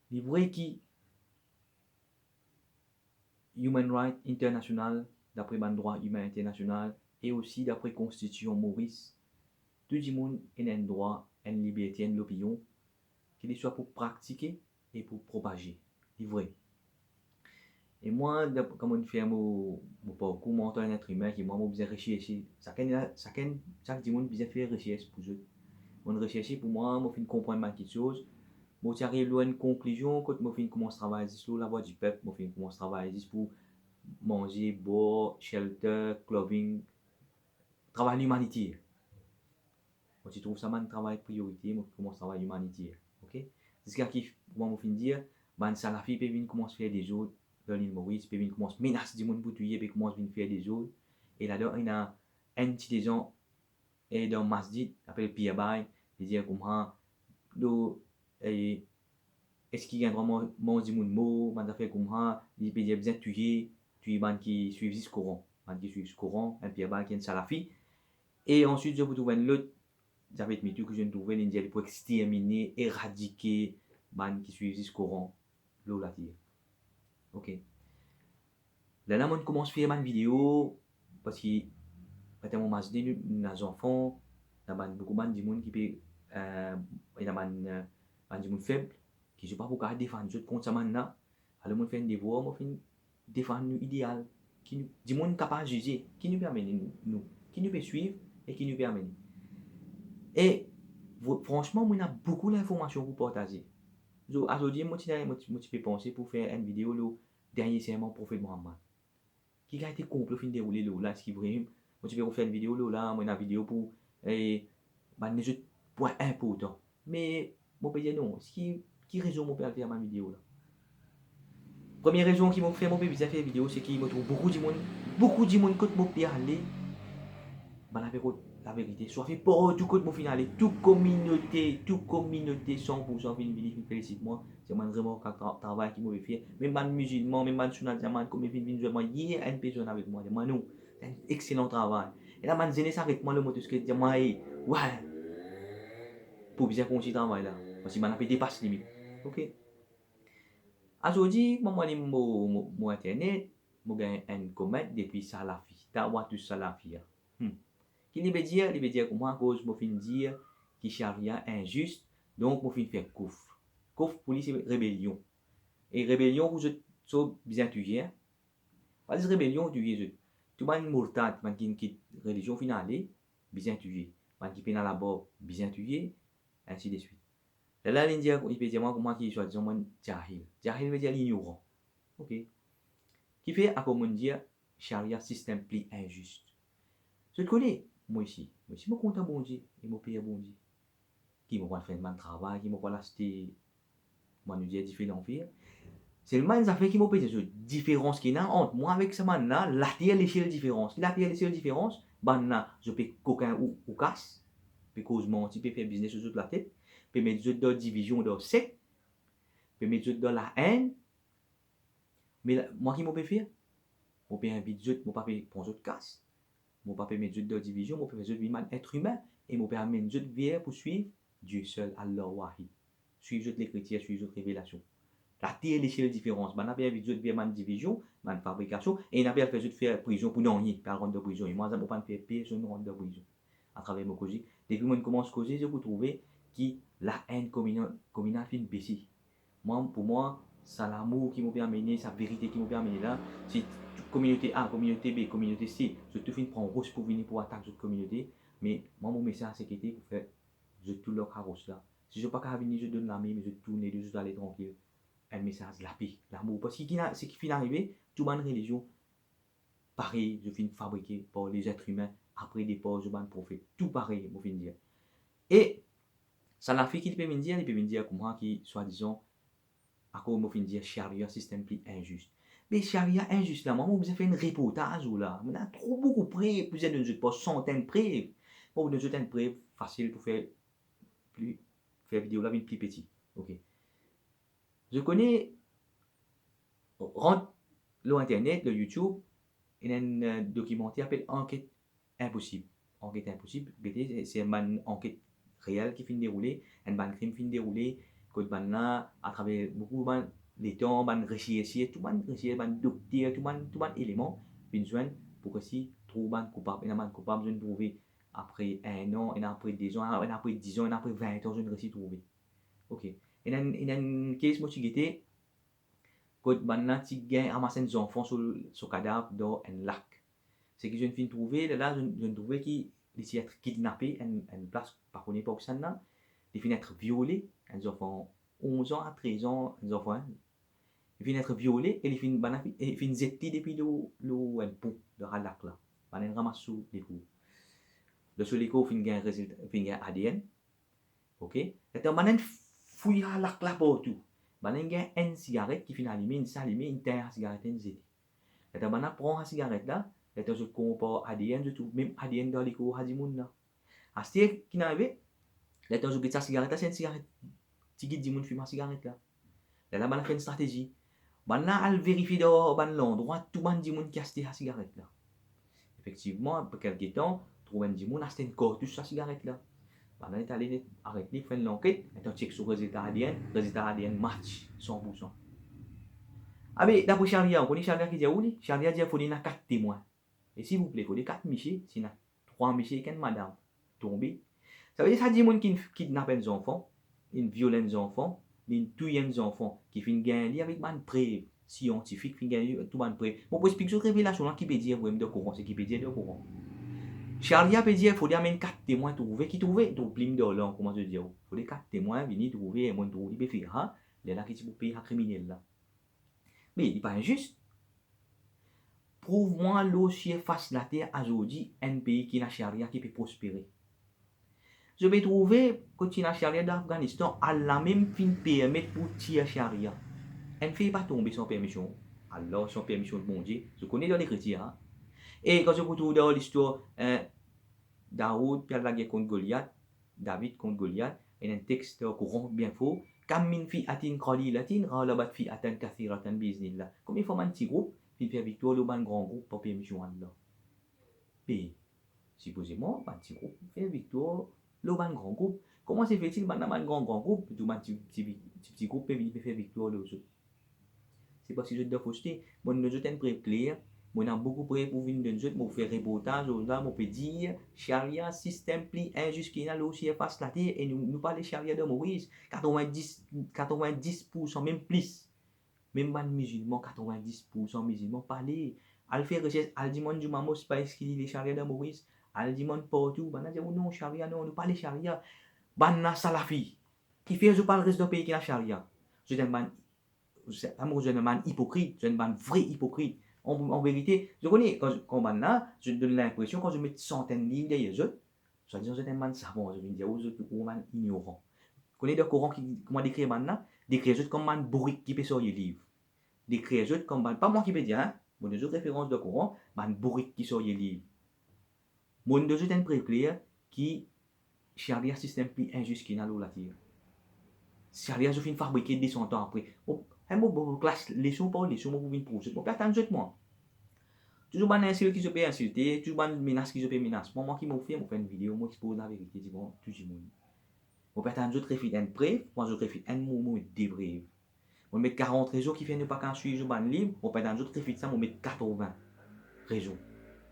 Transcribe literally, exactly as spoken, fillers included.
Li vre ki Human Rights International, dapre bann drwa imin internasional, e osi dapre Konstitision Moris, tou dimoun ena enn drwa, enn liberte, enn lopinion, ki li swa pou praktike e pou propaze. Li vre. E mwa, dap-, kan mo fer mo, mo parkour, mwa antan enn etrime, ki mwa, mo bizin reserse. Sakenn, sakenn, sak dimoun bizin fer resers pou zot. Mo reserse pou mwa, mo finn konprann bann kiksoz, mo ti ariv lor enn konklizion kot mo finn koumans travay zis lor lavwa dipep, mo finn koumans travay zis pou manze, bwar, shelter, clothing, travay limanite. Mo ti trouv sa bann travay priorite, mo koumans travay limanite, ok? Ziska ki, kouma mo finn dir, bann salafi pe vinn koumans fer dezord dan Lil Moris, pe vinn koumans menas dimoun pou touye, pe koumans vinn fer dezord. E ladan, ena enn ti dezan, e dan masjid, apel Pierre Bay, li dir koumsa, do, e, eski gagn drwa man-, manz dimoun mor, bann zafer koumsa, li pe dir bizin touye, touye bann ki swiv zis Koran, bann ki swiv zis Koran, enn Pierre Bay ki enn salafi. E answit, zot pou trouv enn lot, Javed Mitou, ki zot trouve, li dir li pou extermine, eradike bann ki swiv zis Koran lor later. Ok. Lerla mo koumans fer bann video, parski, atann mo mazine nou, nou ena zanfan, ena bann, boukou bann dimoun ki pe, eh, ena bann, eh, bann dimoun feb, ki zot pa pou kapav defann zot kont sa bann la. Alor mo fer enn devwar, mo finn defann nou ideal, ki nou, dimoun kapav zize, ki nou pe amenn nou, nou, ki nou pe swiv e ki nou pe amenn. E, vo-, fransman, mo ena boukou linformasion pou partaze. Zo-, azordi, mo ti, mo ti, mo ti pe panse pou fer enn video lor dernie serman Profet Mohammad. Ki kalite konplo finn deroule lor la, eski vre? Mo ti pe fer enn video lor la, mo ena video pou, eh, bann lezot pwin inportan. Me mo pe dir non, ki, ki rezon mo pe al fer bann video la? Premie rezon ki mo fer, mo pe bizin fer video, se ki mo trouv boukou dimoun, boukou dimoun kot mo pe ale, bann la pe rod laverite, swafe partou kot mo finn ale, tou kominote, tou kominote san pou san finn vini, finn felisit mwa. Se bann remarkab tra-, travay ki mo pe fer. Mem bann mizilman, mem bann Sunna Jamaa, kouma finn vinn zwenn mwa, yer enn pezonn avek mwa, dir mwa, "Non, enn exelan travay." E la bann zenes aret mwa lor motosiklet, dir mwa, "Ey, wey, pou bizin kontign travay la, parski bann la pe depas limit." Ok. Azordi, mo, mo alim mo, mo, mo internet, mo gagn enn comment depi Salafi, Da'watous Salafia. Hmm. Ki li pe dir? Li pe dir kouma, akoz mo finn dir ki sharia inzis, donk mo finn fer kouf. Kouf pou li se rebelion. E rebelion pou zot, so bizin touye, hein? Pa zis rebelion touye zot. Tou bann mourtad, bann ki kit relizion finn ale, bizin touye. Bann ki pena labarb, bizin touye, ainsi de suite. Lerla li dir, li pe dir mwa kouma ki swadizan mwa jahil. Jahil vedir lignoran. Ok. Kifer akoz mo dir sharia sistem pli inzis? Zot kone, mo isi, mo isi mo kontan Bondie e mo per Bondie. Ki mo pou al fer bann travay, ki mo pou al aste, mo nou dir dife lanfer. Selman enn zafer ki mo pe dir zot, diferans ki ena ant mwa avek sa bann la, later lesiel diferans. Ki later lesiel diferans? Bann la, zot pe kokin ou, ou kas, pe koz manti, pe fer biznes lor zot latet, pe met zot dan divizion, dan sek, pe met zot dan laenn. Me la, mwa ki mo pe fer? Mo pe invit zot, mo pa pe pran zot kas, mo pa pe met zot dan divizion, mo pe fer zot vinn bann etrime, e mo pe amenn zot ver pou swiv Dieu seul, Allah Wahid. Swiv zot Lekritir, swiv zot revelasion. Later lesiel diferans. Bann la pe invit zot ver bann divizion, bann fabrikasion, e ena pe al fer zot fer prizon pou nanye, pe al rant dan prizon. E mwa, mo pa'nn fer personn rant dan prizon atraver mo koze. Depi mo koumans koze, zot pou trouve ki laenn komina-, kominal finn bese. Mwa, pou mwa, sa lamour ki mo pe amene, sa verite ki mo pe amene la, si kominote A, kominote B, kominote C, zot tou finn pran ros pou vini pou atak zot kominote, me mwa, mo mesaz se ki ete pou fer zot tou lor karos la. Si zot pa kapav vini, zot donn lame, me zot tourne, zot ale trankil. Enn mesaz lape, lamour. Parski ki ena, seki finn arive, tou bann relizion parey, zot finn fabrike par lezetrime, apre depar zot bann profet. Tou parey, mo finn dir. E Salafi ki li pe vinn dir, li pe vinn dir kouma ki swadizan, akoz mo finn dir sharia sistem pli inzis. Me sharia inzis la, mwa, mo bizin fer enn reportaz lor la. Mo ena tro boukou prev, bizin donn zot par santenn prev. Mo pou donn zot enn prev fasil pou fer pli, fer video la vinn pli peti. Ok. Zot kone, rant lor internet, lor YouTube, ena enn, eh, dokimanter apel Anket Inposib. Anket Inposib, gete, se, se enn bann anket reel ki finn deroule, enn bann krim finn deroule, kot bann la, atraver boukou bann letan, bann rechersier, tou bann rechersier, bann dokter, tou bann, tou bann eleman, finn zwenn pou resi trouv bann koupab. Ena bann koupab zot trouve apre enn an, ena apre de zan, ena apre diz an, ena apre vin an zot resi trouve. Ok. Ena enn, ena enn case mo ti gete, kot bann la ti gagn ramas enn zanfan so, so kadav dan enn lak. Seki zot finn trouve, lerla zot, zot trouve ki li ti et kidnape enn, enn plas pa kone par kisannla, li finn et viole, enn zanfan onz an a trez an, enn zanfan, li finn et viole e li finn, bann la fi-, e finn zet li depi lor, lor enn pon, lor lak la. Bann la ramas so lekou. Lor so lekor finn gagn rezilta, finn gagn A D N. Ok? Letan bann la fouy lak la partou, bann la gagn enn sigaret ki finn alime, inn alime, inn tegn sigaret, inn zete. Letan bann la pran sigaret la, letan zot konpar A D N, zot trouv mem A D N dan lekor sa dimoun la. Aster ki inn arive, letan zot get sa sigaret la, se enn sigaret tigit dimoun fim sa sigaret la. Lerla bann la fer enn stratezi. Bann la al verifie dan bann landrwa tou bann dimoun ki aste sa sigaret la. Efektivman, apre kelke tan, trouv enn dimoun aste enn kartous sa sigaret la. Bann la net ale, net aret li, fer enn lanket, letan chek so rezilta A D N, rezilta A D N match san pou san. Abe, dapre sharia, ou kone sharia ki dir ou li? Sharia dir fode ena kat temwin. E silvouple, fode kat misie, si ena trwa misie ek enn madam tonbe. Savedir sa dimoun ki kidnap enn zanfan, inn viol enn zanfan, inn touy enn zanfan, ki finn gagn li avek bann prev siantifik, finn gagn li tou bann prev. Mo pou explik zot revelasion la ki pe dir vremem dan Koran, seki pe dir dan Koran. Sharia pe dir, fode amenn kat temwin trouve, ki trouve, trouv plim dan lang, kouma zot dir, fode kat temwin vini trouve, e mo trouv li pe fer sa, lerla ki ti pou pey sa kriminel la. Me li pa inzis. Prouv mwa lor sirfas later azordi enn pei ki ena sharia ki pe prospere. Zot pe trouve kot ti ena sharia dan Afganistan, Allah mem finn permet pou tir sharia. Enn fer pa tonbe san permision Allah, san permision Bondie. Zot kone dan Lekritir, a? E kan zot pou trouv dan listwar, eh, Daoud pe al lager kont Goliat, David kont Goliat, ena enn text dan Koran bien for, "Kam min fi'atin qalilatin ghalabat fi'atan kathiratan bi iznillah." Konbien fwa bann ti group finn fer viktwar lor bann gran group par permision Allah? Be, sipozeman, bann ti group fer viktwar lor bann gran group. Kouma se feti bann la, bann gran, gran group, tou bann ti, ti, ti, ti group pe vini pe fer viktwar lor zot? Se parski zot dan foste. Mo donn zot enn prev kler, mo ena boukou prev pou vinn donn zot, mo fer reportaz lor la, mo pe dir, sharia, sistem pli inzis ki ena lor sirfas later, e nou, nou pale sharia dan Moris, katrevin-dis, katrevin-dis pou san, mem plis. Mem bann mizilman, katrevin-dis pou san mizilman, pale. Al fer resers, al dimann Juma Mosque pa eski li le sharia dan Moris, al dimann partou, bann la dir, "Oh non, sharia non, nou pale sharia." Bann la salafi, kifer zot pa'l res dan pei ki ena sharia? Zot enn bann, sa mo, zot enn bann ipokrit, zot enn bann vre ipokrit. An, an verite, zot kone, kan, kan bann la, zot donn linpresion, kan zot met santenn liv deryer zot, swadizan zot enn bann savan, zot vinn dir, "Oh, zot, ou bann ignoran." Kone dan Koran ki, kouma dekrir bann la? Dekrir zot kom bann bourik ki pe sarye liv. Dekrir zot kom bann, pa mwa ki pe dir, en? Mo donn zot referans dan Koran, bann bourik ki sarye liv. Mo donn zot enn prev kler ki sharia sistem pli inzis ki ena lor later. Sharia zot finn fabrike de san tan apre. Mo, en mo, mo klas leson par leson, mo pou vinn prouv zot. Mo pe atann zot, mwa. Touzour bann insilt ki zot pe insilte, touzour bann menas ki zot pe menas mwa, mwa ki mo fer, mo fer enn video, mo expoz laverite devan tou dimoun. Mo pe atann zot refit enn prev, mwa zot refit enn mo, mo met de prev. Mo met karant rezon kifer nou pa kapav swiv zot bann liv, mo pe atann zot refit sa, mo met katrevin rezon.